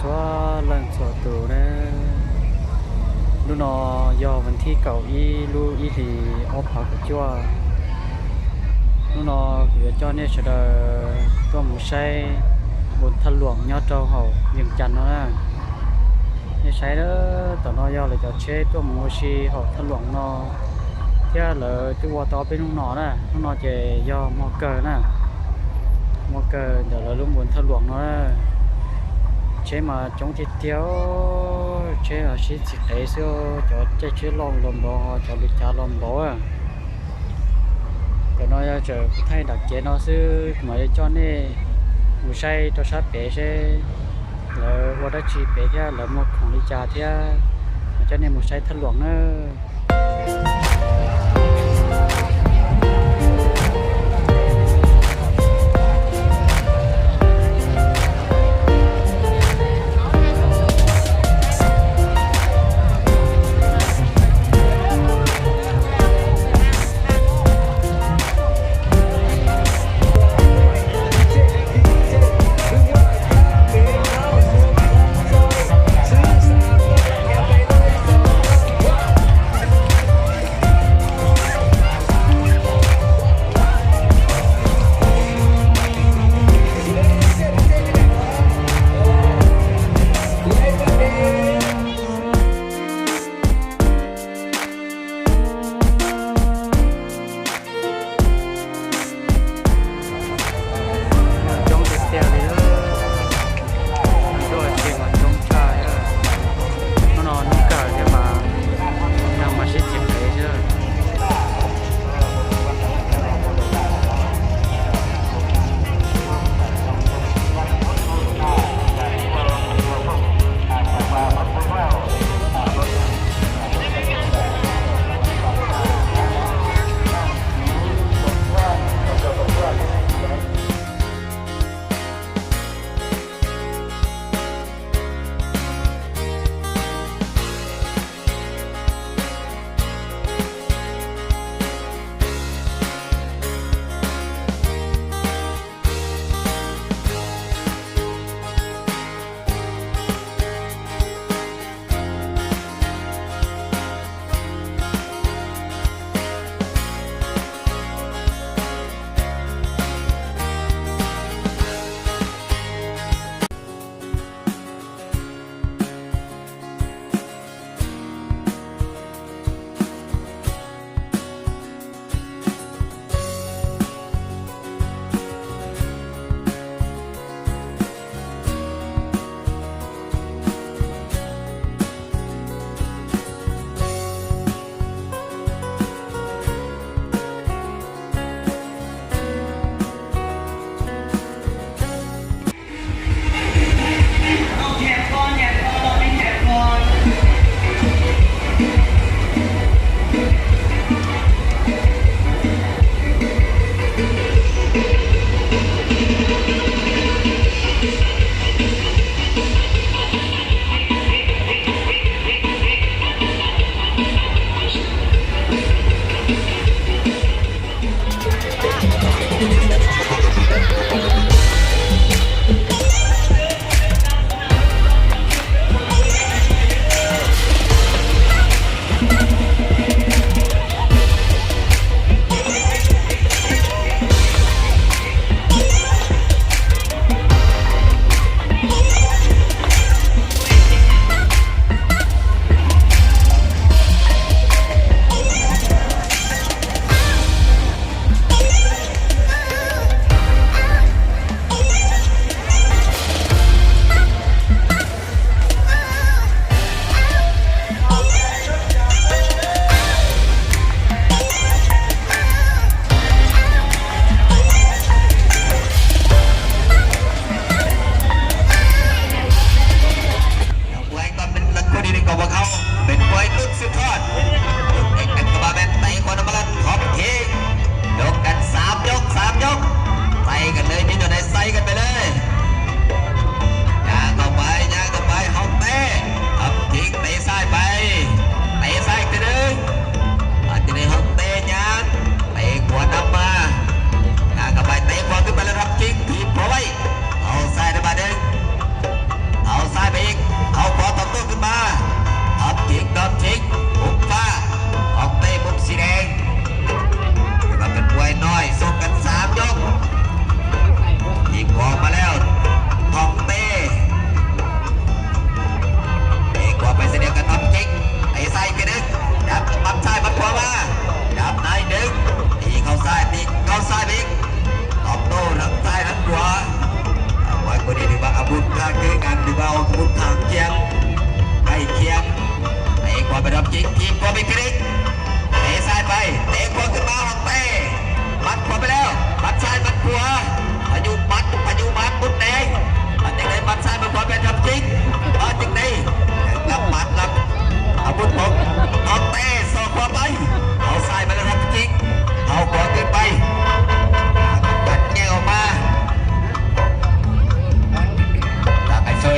Chua lân chua tu ne. Hnub no yog vần thih kaum ib lub ib hlis ob phav kaum cuaj. Hnub no kuv yuav coj nej sawv daws tuaj mus saib npuon thaj luam nyob rau hauv Viêng Chăn no na. Nej saib, tam no yog lawv cov tsheb tuaj mus ua si hauv thaj luam no, thiab lawv twb ua tau ob peb hnub no na. Hnub no ces yog hmo kawg na, hmo kawg ntawm lawv lub npuon thaj luam no na. Tsheb mas coob tiag tiag, tsheb mas sib txhim qev xwb, cov caij tsheb loj los npaum, cov lus cav los npaum. Tam no yog tseem kuv thaij nram kev no xwb, kuv mam li coj nej mus saib rau sab pem seb lawv ua dab tsi pem thiab lawv muag khoom li cas thiab, mam coj nej mus saib thaj luam nawb.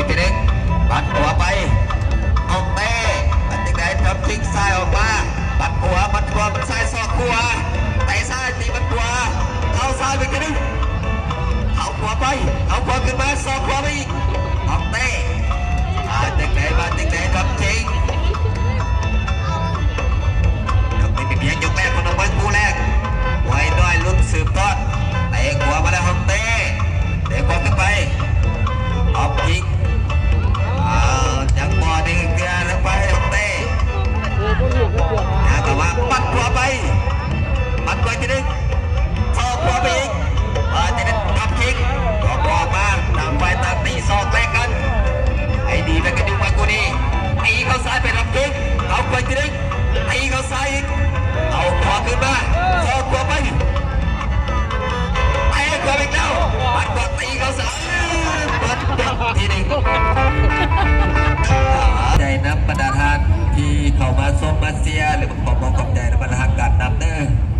ທີໜຶ່ງ ບັດຂວາໄປ ອອກເຕະ ມັນຈັ່ງໃດ ທັບທິງຊ້າຍອອກມາ ບັດຂວາ ບັດຂວາ ຊ້າຍ ສອກຂວາ ເຕະຊ້າຍ ຕີບັດຂວາ ເຂົ້າຊ້າຍໄປທີໜຶ່ງ ເຂົ້າຂວາໄປ ເຂົ້າຂວາຂຶ້ນມາ ສອກຂວາໄປອີກ ອອກເຕະ ມາຈັ່ງໃດ ມາຈັ່ງໃດ ທັບທິງ ຍັງເປັນພຽງຍົກແລກຂອງນັກມວຍຄູ່ແລກ ມວຍນ້ອຍລຸ້ນສືບທອດ ເຕະຂວາມາແລ້ວ ອອກເຕະ ເຕະຂວາຂຶ້ນໄປ ອອກຍິງ ເອົາ ຍັງບໍ່ໄດ້ເທື່ອ ແລ້ວໄປ ອອກເຕະ ຍາກເຂົ້າມາ ປັດຂວາໄປ ປັດໄປທີໜຶ່ງ ສອກຂວາໄປອີກ ມາທີໜຶ່ງ ທັບທິງ ສອກອອກມາ ຕ່າງຝ່າຍຕ່າງຕີສອກແລກກັນ ໃຫ້ດີແລ້ວກໍດຶງມາຄູ່ນີ້ ຕີເຂົ້າຊ້າຍໄປ ທັບທິງ ເອົາໄປທີໜຶ່ງ ຕີເຂົ້າຊ້າຍອີກ ເອົາຂວາຂຶ້ນມາ ສອກຂວາໄປ ເຕະຂວາອີກແລ້ວ ປັດຂວາຕີເຂົ້າຊ້າຍ ປັດຂວາທີໜຶ່ງ ໃຈນຳບັນດາທ່ານທີ່ເຂົ້າມາຊົມມາເຊຍ ແລະ ຂໍຂອບໃຈນຳບັນດາທ່ານນຳເດີ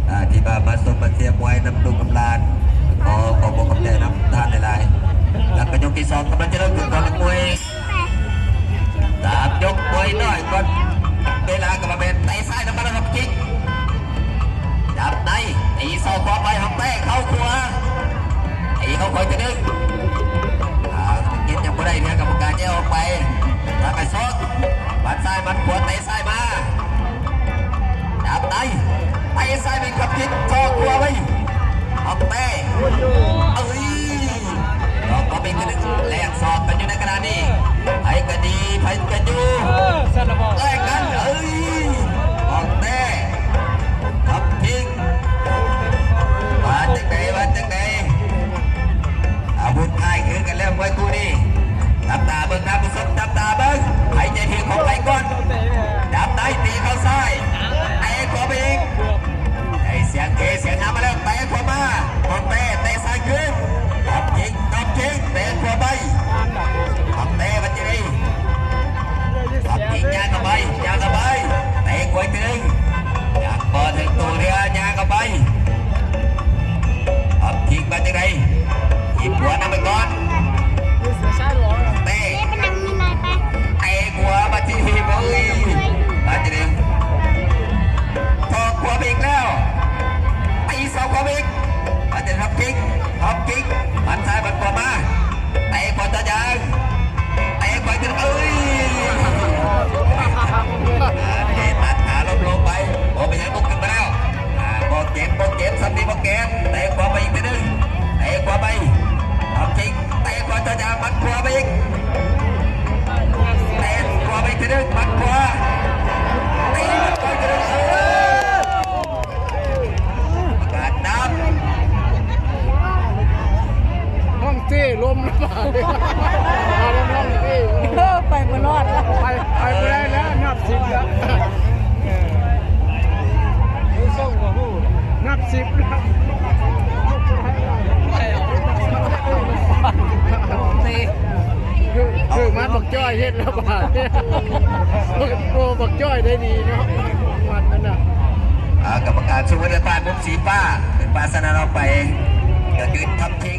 ອ່າ ທີ່ວ່າມາຊົມມາເຊຍມວຍນຳລູກນຳຫຼານ ຂໍ ຂໍຂອບໃຈນຳທ່ານຫຼາຍໆ ແລ້ວກໍຍົກທີສອງກຳລັງຈະເລີ່ມຂຶ້ນຂອງນັກມວຍ ສາມຍົກມວຍນ້ອຍກ່ອນເວລາກໍມາແມ່ນເຕະຊ້າຍນຳມາແລ້ວ ທັບທິງ ຈັບໃນ ຕີສອກຂວາໄປ ຮອກແຕະເຂົ້າຂວາ ຕີເຂົ້າຂວາອີກທີໜຶ່ງ ອ່າ ເກັບຍັງບໍ່ໄດ້ເທື່ອ ກຳມະການແຍກອອກໄປ ມາໄປສອກ ໝັດຊ້າຍໝັດຂວາ ເຕະຊ້າຍມາ ຈັບໃນ ເຕະຊ້າຍໄປ ທັບທິງ ສອກຂວາໄປ ຮອກແຕະ ເອີຍ ດອກກໍເປັນກະດຶກແລກສອກກັນຢູ່ໃນຂະນະນີ້ ໃຜກະດີໃຜກະຢູ່ ເອີ ຊັ້ນລະບໍ ແລກກັນ ເອີຍ ອອກແຕ່ ທັບທິງ ວ່າຈັ່ງໃດ ວ່າຈັ່ງໃດ ອາວຸດຄ້າຍຄືກັນແລ້ວມວຍຄູ່ນີ້ ຈັບຕາເບິ່ງທ່ານຜູ້ຊົມ ຈັບຕາເບິ່ງ ໃຜຈະຖືຂອງໃຜກ່ອນ ຈັບໄດ້ຕີເຂົ້າຊ້າຍ ເຕະເຂົ້າໄປອີກ ໄດ້ສຽງເຮສຽງຮາມາແລ້ວ ເຕະເຂົ້າມາ ຮອກແຕະ ເຕະຊ້າຍຄືນ ຕັບຈິງ ຕັບຈິງ ເຕະເຂົ້າໄປ ຮອກແຕະ ມັນຈະໄດ້ ຕັບຈິງ ຍ່າງເຂົ້າໄປ ຍ່າງເຂົ້າໄປ ເຕະກວາດຕື່ມ ຍັງບໍ່ເຖິງໂຕເທື່ອ ຍ່າງເຂົ້າໄປ ຕັບຈິງ ມັນຈະໄດ້ ທີບຫົວນຳໄປກ່ອນ ເຕະ ເຕະຂວາມາທີ່ ໂອ້ຍ ມາທີ່ນີ້ ສອກຂວາໄປອີກແລ້ວ ຕີສອກຂວາໄປອີກ ມາທີ່ຮອກຈິງ ຮອກຈິງ ໝັດຊ້າຍໝັດຂວາມາ ເຕະຂວາຕໍ່ຍາງ ເຕະຂວາຂຶ້ນ ເອີຍ ເຕະຕັດຂາລົງໄປ ບໍ່ເປັນຫຍັງ ລຸກຂຶ້ນມາແລ້ວ ອ່າ ບໍ່ເຈັບ ບໍ່ເຈັບ ສ່ຳນີ້ບໍ່ເຈັບ ເຕະຂວາໄປອີກທີໜຶ່ງ ເຕະຂວາໄປ ຮອກຈິງ ເຕະຂວາຕໍ່ຍາງ ໝັດຂວາໄປອີກ ເຕະຂວາໄປອີກທີໜຶ່ງ ໝັດຂວາ ຕີໝັດຂວາອີກທີໜຶ່ງ ເອີຍ ການນັບ ຫ້ອງເຕ້ລົມ ບາດນີ້ ເອົາລົມຫ້ອງເຕ້ ເອີ ໄປບໍ່ລອດແລ້ວ ໄປ ໄປບໍ່ໄດ້ແລ້ວ ນັບສິບແລ້ວ ເອີ ນັບສິບແລ້ວ ເຕະ ຖື ຖືມາບັກຈ້ອຍເຮັດແລ້ວບາດນີ້ ໂອ້ ບັກຈ້ອຍໄດ້ດີເນາະ ວັດນັ້ນນະ ອ່າ ກຳມະການຊຸມເພິ່ນປາດມຸມສີຟ້າ ເປັນປາສະນະອອກໄປ ກໍຄືທັບທິງ